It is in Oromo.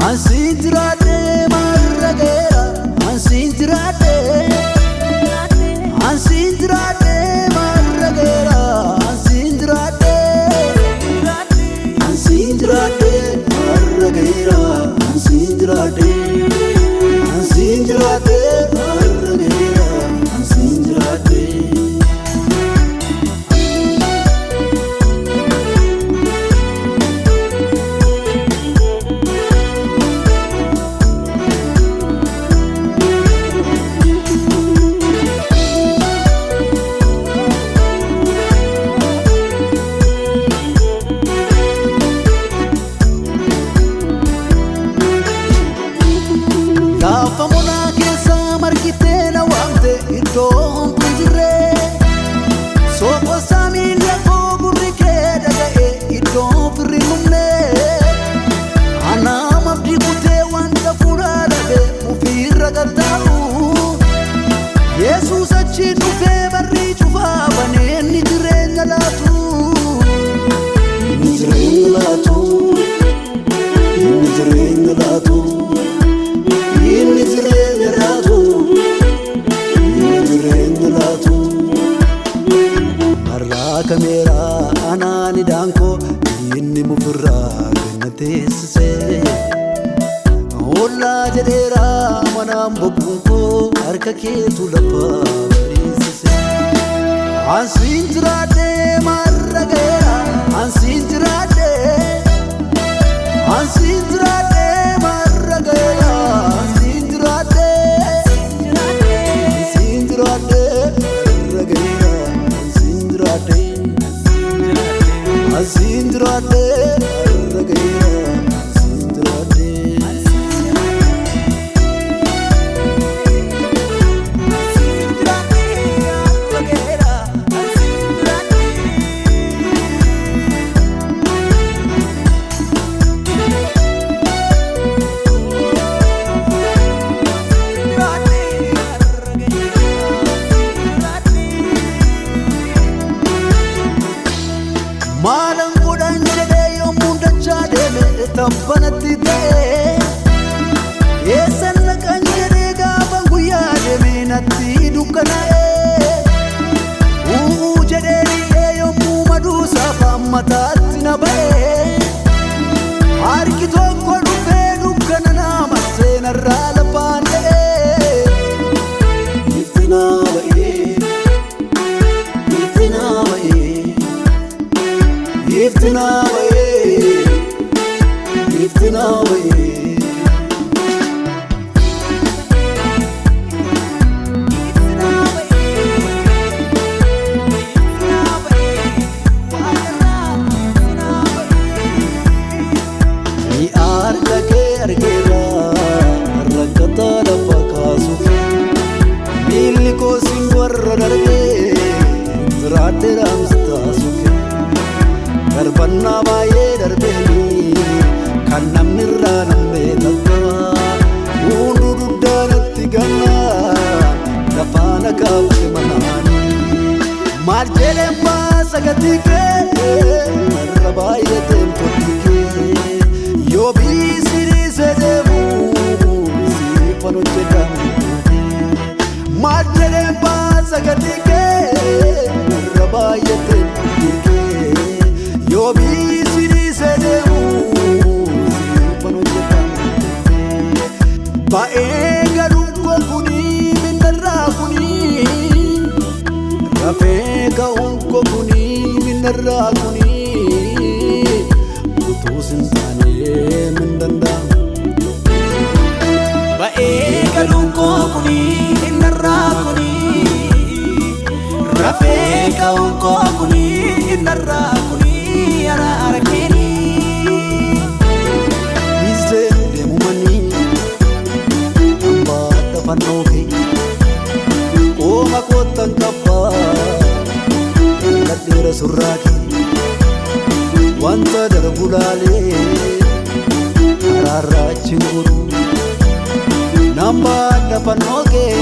Ansiin jiraadhee maalirra ga'eera ansiin jiraadhee ansiin jiraadhee maalirra ga'eera ansiin jiraadhee ansiin jiraadhee maalirra ga'eera ansiin jiraadhee ansiin jiraadhee maalirra ga'eera ansiin jiraadhee. Gaafa monaa keessa margitee na waamte iddoo homtuu jirree Soqosaa miila koo gurri kee dhaga'e iddoo firri humne Anaam abdii kutee wanta fuudhaa dhabe ofiirra qaxxaamu Yesuus achiin dhufee barrii cufaa banee inni jireenya laatu Inni jireenya laatu Inni jireenya laatu Inni jireenya laatu Inni jireenya laatu Har'aa kameeraa anaani daankoo inni mufirraa ganna teessisee Ollaa jedheeraa manaan boquun koo harka keetu lafa bariisise Ansiin jiraadhee maalirra ga'eera ansiin jiraadhee ansiin jiraadhee maalirra ga'eera ansiin jiraadhee ansiin jiraadhee maalirra ga'eera ansiin jiraadhee ansiin jiraadhee maalirra ga'eera ansiin jiraadhee. Maalan godhan jedhee yommuu dachaa deeme tabbanatti ta'e Eessan naqan jedhee gaafan guyyaa deeme natti dukkanaa'e Uuu jedhee dhi'ee yommuu maduusaaf mataatti na ba'e Harki tokko dhufee dukkana naa marsee narraa lafaan da'e Ifti naa ba'ee ifti naa ba'ee ifti naa ba'ee ifti naa ba'ee. Ni harka kee argeera rakkataa lafa kaasu miilli koo siin warra darbee jiraadhe raamsi taasu darbannaa baay'ee darbeeni kan namni irraa nam'ee takka hunduu dugdaanatti ganna lafaana kaafte manaani maal jedheen baasa gatii kee warra baay'ateen kotti kee yoo biisi dhiisee deemu siifan hojjetamu maal jedheen baasa gatii kee warra baay'ateen kotti kee yoo biisi dhiisee deemu siifan hojjetamu Ba'ee galuun koo kunii minnarraa kunii Rafee ka'uun koo kunii minnarraa kunii Utuu sin taane min danda'amu. Ba'ee galuun koo kunii innarraa kunii Rafee ka'uun koo kunii innarraa kunii araara keenii. Dhiisee deemu manii hambaa dafannoo kee qooma koottan kabbaa ladheera surraa kee wanta darbu laalee karaarraa achiin guruu nambaa dafannoo kee.